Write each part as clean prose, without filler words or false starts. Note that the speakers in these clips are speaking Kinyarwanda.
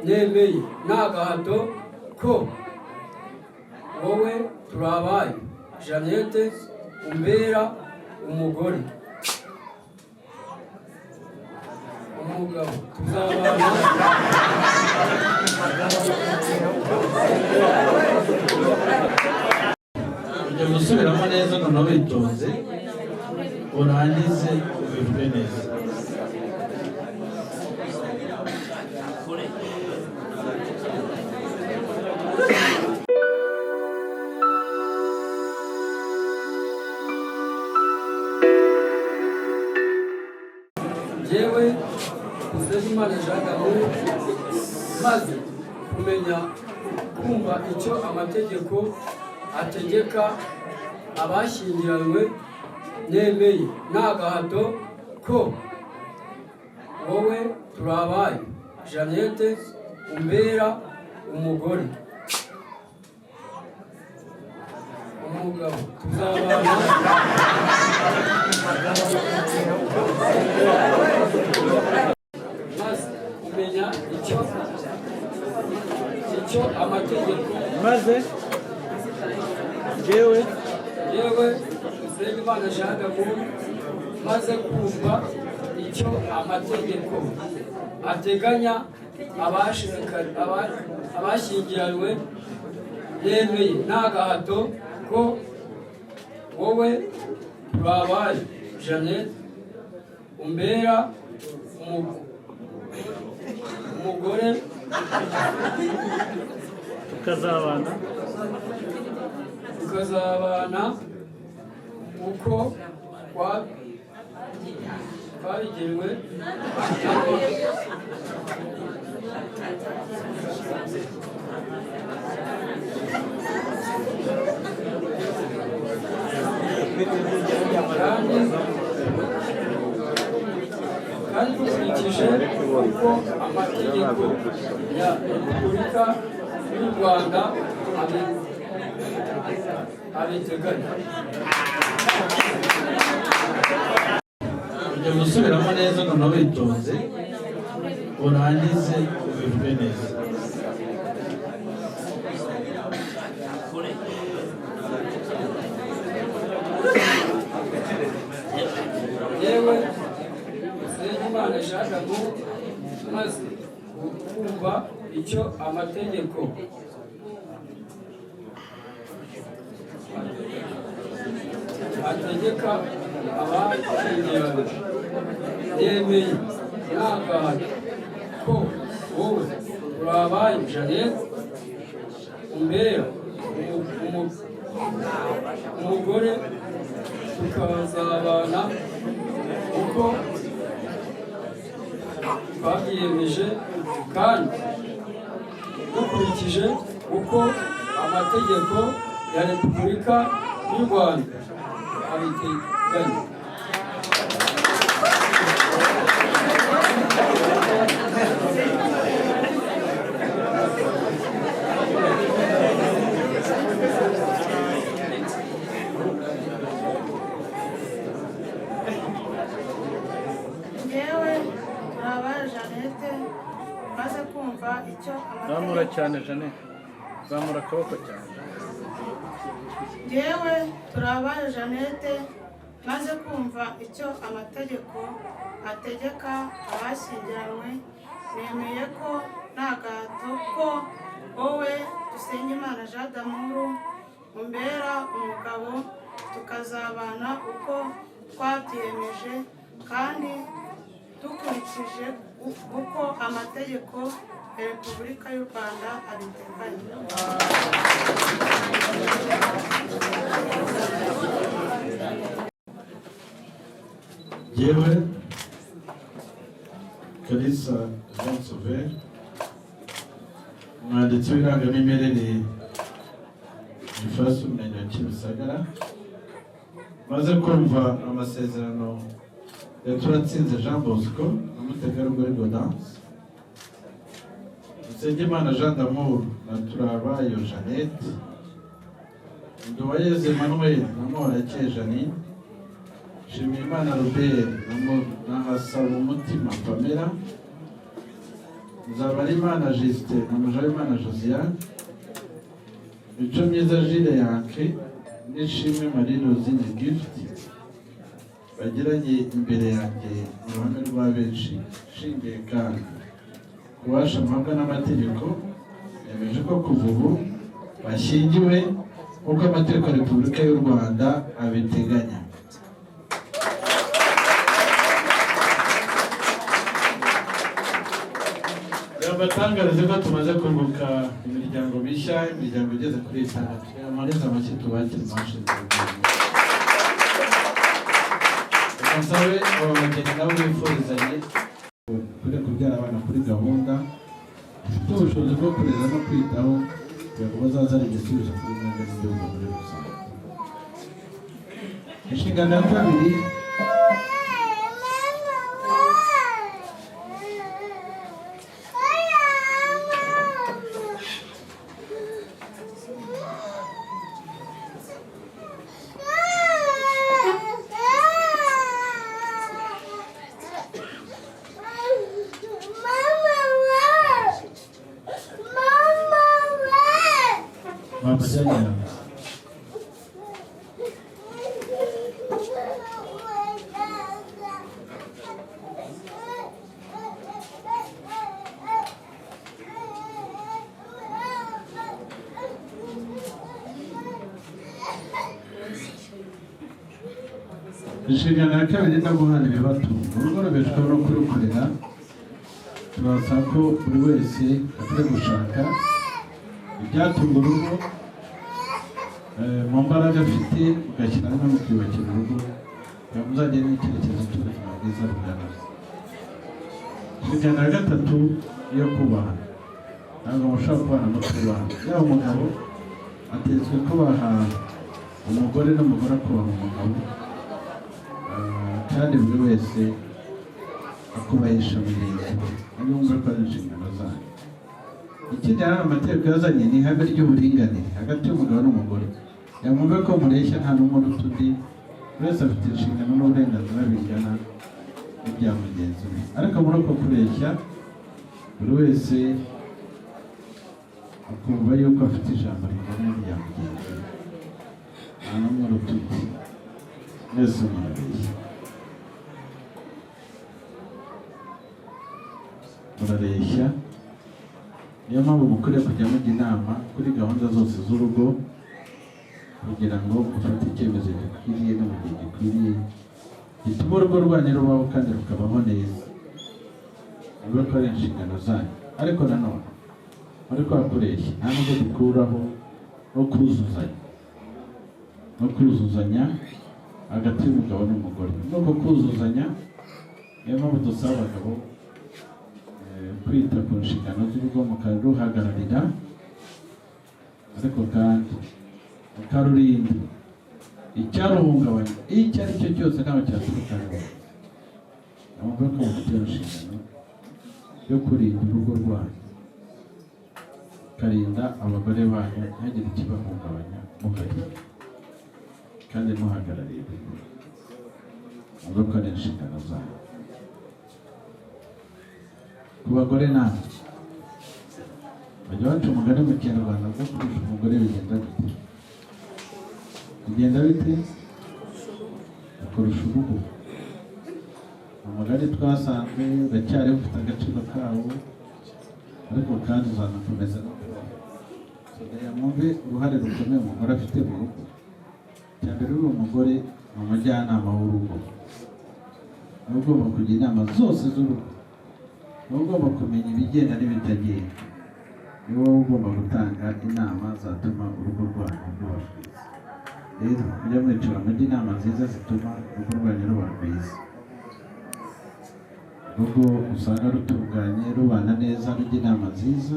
Nemeye nta gahato ko wowe Turabaye Jeannette umbera umugore, umugabo, tuzabana. Ujya gusubiramo neza noneho witonze, urangize ubivuge neza. Yewe Usengimana Jean d'Amour, maze kumenya kumva icyo amategeko ategeka abashyingiranywe, nemeye nta gahato ko wowe Turabaye Jeannette umbera umugore, umugabo, tuzabana. Maze kumenya icyo amategeko Maze njyewe Yewe Usengimana Jean d'Amour, maze kumva icyo amategeko ateganya abashyingiranywe, nemeye nta gahato ko wowe Turabaye Jeannette umbera umugore, tukazabana tukazabana uko twabigenwe. Kandi dukurikije uko amategeko ya Repubulika y'u Rwanda abiteganya. Ujya gusubiramo neza noneho witonze, urangize ubivuge neza. Yewe Usengimana Jean d'Amour, maze kumva icyo amategeko ategeka abashyingiranywe, yemeye nta gahato ko wowe Turabaye Jeannette umbera umugore, tukazabana uko twabyiyemeje kandi dukurikije uko amategeko ya Repubulika y'u Rwanda abiteganya. Njyewe Turabaye Jeannette, maze kumva icyo Zamura amategeko cyane, Jeannette, zamura akaboko cyane. Njyewe Turabaye Jeannette, maze kumva icyo amategeko ategeka abashyingiranywe, nemeye ko nta gahato ko wowe Dusengimana Jean d'Amour umbera umugabo, tukazabana uko twabyiyemeje kandi dukurikije uko amategeko ya Repubulika y'u Rwanda abiteganya. Yewe Kalisa Jean Sauveur, umwanditsi w'irangamimerere Gifasi, Umurenge wa Kimisagara, maze kumva amasezerano ya Turatsinze Jean Bosco na Mutegarugori Gaudence, Usengimana Jean d'Amour na Turabayo Jeannette, Nduwayezu Emmanuel na Muhorakeye Jeannine, Nshimiyimana Robert na Hasabumutima Pamela. Nzabarimana Justin na Mujawimana Josiane, Micomyiza Jules Yanke n'Ishimwe Marie Rosine Gift bagiranye imbere yanjye mu ruhame rwa benshi, nshingiye kandi ku bubasha mpabwa n'amategeko, yemeje ko kuva ubu bashyingiwe nk'uko amategeko ya Repubulika y'u Rwanda abiteganya. Batangarize ko tumaze kunguka imiryango mishya, imiryango igeze kuri itandatu. Amaneza amashyi tubakire mwashinze urugwiro. Reka nsabe aba bageni nabo bifurizanye kuri kubyara abana kuri gahunda dufite ubushobozi bwo kurera no kwitaho kugira ngo bazazane igisubizo kuri mwebwe n'igihugu muri rusange. Inshingano ya kabiri mama Inshingano ya kabiri no guhana ibibatunga. Urugo rubeshwaho no kurukorera. Turasaba ko buri wese akwiye gushaka ibyatunga urugo mu mbaraga afite, ugashyira hamwe mukiyubakira urugo kugira ngo muzagere n'icyerekezo cy'ubuzima bwiza bugana. Inshingano ya gatatu yo kubaha. Ntabwo mushobora kubana mutubaha. Yaba umugabo ategetswe kubaha umugore n'umugore akubaha umugabo, kandi buri wese akubahisha mugenzi we. Niyo wumva ko ari inshingano zanyu. Ikindi hari amategeko yazanye ni ihame ry'uburinganire hagati y'umugabo n'umugore. Yamwumve ko mureshya nta n'umwe uruta undi, buri wese afite inshingano n'uburenganzira bingana n'ibya mugenzi we. Ariko muri uko kureshya buri wese akumva yuko afite ijambo ringana n'irya mugenzi we, nta n'umwe uruta undi, mwese murareshya. Murareshya, niyo mpamvu mukwiriye kujya mujya inama kuri gahunda zose z'urugo kugira ngo mufate icyemezo gikwiriye no mu gihe gikwiriye gituma urugo rwanyu rubaho kandi rukabaho neza. Bivuga ko ari inshingano zanyu, ariko nanone muri kwa kureshya nta nubwo dukuraho no kuzuzanya, no kuzuzanya hagati y'umugabo n'umugore. Muri uko kuzuzanya niyo mpamvu dusaba abagabo kwita ku nshingano z'urugo mukaruhagararira, ariko kandi mukarurinda icyaruhungabanya icyo ari cyo cyose ntawe cyaturuka hejuru. Mwumve ko mufite iyo nshingano yo kurinda urugo rwanyu, mukarinda abagore banyu ntihagire ikibahungabanya muhari kandi muhagarariye urugo. Mwumve ko ari inshingano zanyu. Ku bagore namwe bajya baca umugani mu kinyarwanda ngo kurusha umugore bigenda bite? Bigenda bite? Kurusha urugo. Umugani twasanze uracyari ufite agaciro kawo, ariko kandi uzanakomeza no kubaho. Mwumve uruhare rukomeye umugore afite mu rugo. Icya mbere, uri umugore ni umujyanama w'urugo, niba ugomba kugira inama zose z'urugo, niba ugomba kumenya ibigenda n'ibitagenda, ni wowe ugomba gutanga inama zatuma urugo rwanyu ruba rwiza. Rero mujya mwicara mujye inama nziza zituma urugo rwanyu ruba rwiza. Urugo usanga rutunganye, rubana neza, rujya inama nziza,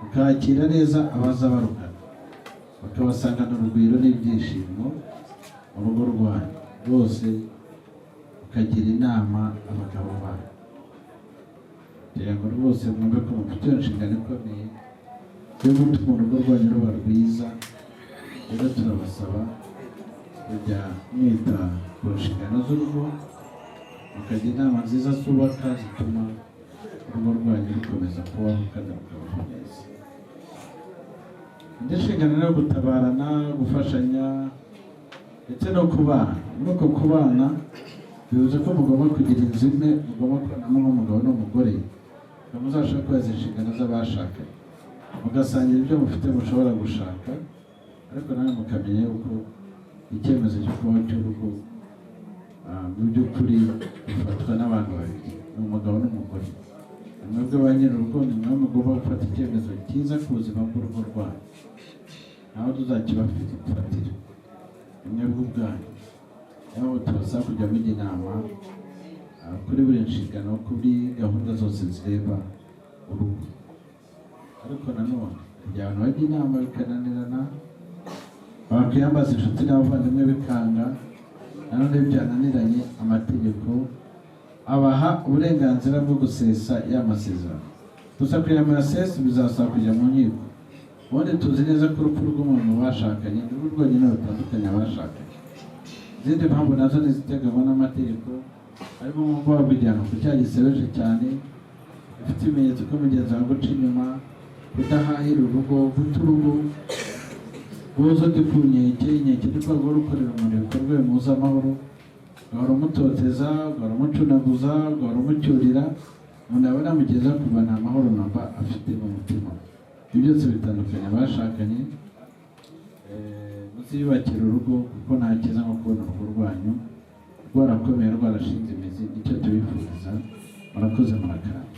rukakira neza abaza barugana, bakabasangana urugwiro n'ibyishimo mu rugo rwanyu rwose, ukagira inama abagabo banyu kugira ngo rwose mwumve ko mufite iyo nshingano ikomeye yo gutuma urugo rwanyu ruba rwiza. Rero turabasaba kujya mwita ku nshingano z'urugo, mukagira inama nziza zubaka zituma urugo rwanyu rukomeza kubaho kandi rukabaho neza. Indi nshingano ni iyo gutabarana, gufashanya ndetse no kubana. Muri uko kubana bivuze ko mugomba kugira inzu imwe mugomba kubanamo nk'umugabo n'umugore, ngo muzashobore kubahiriza inshingano z'abashakanye, mugasangira ibyo mufite mushobora gushaka, ariko nawe mukamenya yuko icyemezo cyo kubaho cy'urugo mu by'ukuri gifatwa n'abantu babiri, ni umugabo n'umugore. Ni mwebwe ba nyir'urugo, ni mwe mugomba gufata icyemezo cyiza ku buzima bw'urugo rwanyu, ntawe tuzakibafatira, ni mwebwe ubwanyu. Niyo mpamvu tubasaba kujya mujya inama kuri buri nshingano, kuri gahunda zose zireba urugo. Ariko nanone igihe abantu bajya inama bikananirana, bakwiyambaza inshuti n'abavandimwe bikanga, nanone iyo byananiranye amategeko abaha uburenganzira bwo gusesa ya masezerano. Gusa kugira ngo muyasese bizasaba kujya mu nkiko. Ubundi tuzi neza ko urupfu rw'umuntu bashakanye ni rwo rwonyine rutandukanya abashakanye. Izindi mpamvu nazo ni iziteganywa n'amategeko, harimo nko guhabwa igihano ku cyaha gisebeje cyane, bifite ibimenyetso ko mugenzi wawe guca inyuma, kudahahira urugo, guta urugo, guhoza undi ku nkeke. Inkeke ni rwego rwo gukorera umuntu ibikorwa bimubuza amahoro, ugahora umutoteza, ugahora umucunaguza, ugahora umucyurira, umuntu yabona amugeza kuva nta mahoro namba afite mu mutima. Ibyo byose bitandukanya abashakanye. Muziyubakire urugo kuko nta cyiza nko kubona urugo rwanyu rwarakomeye, rwarashinze imizi. Nicyo tubifuriza. Murakoze, murakarama.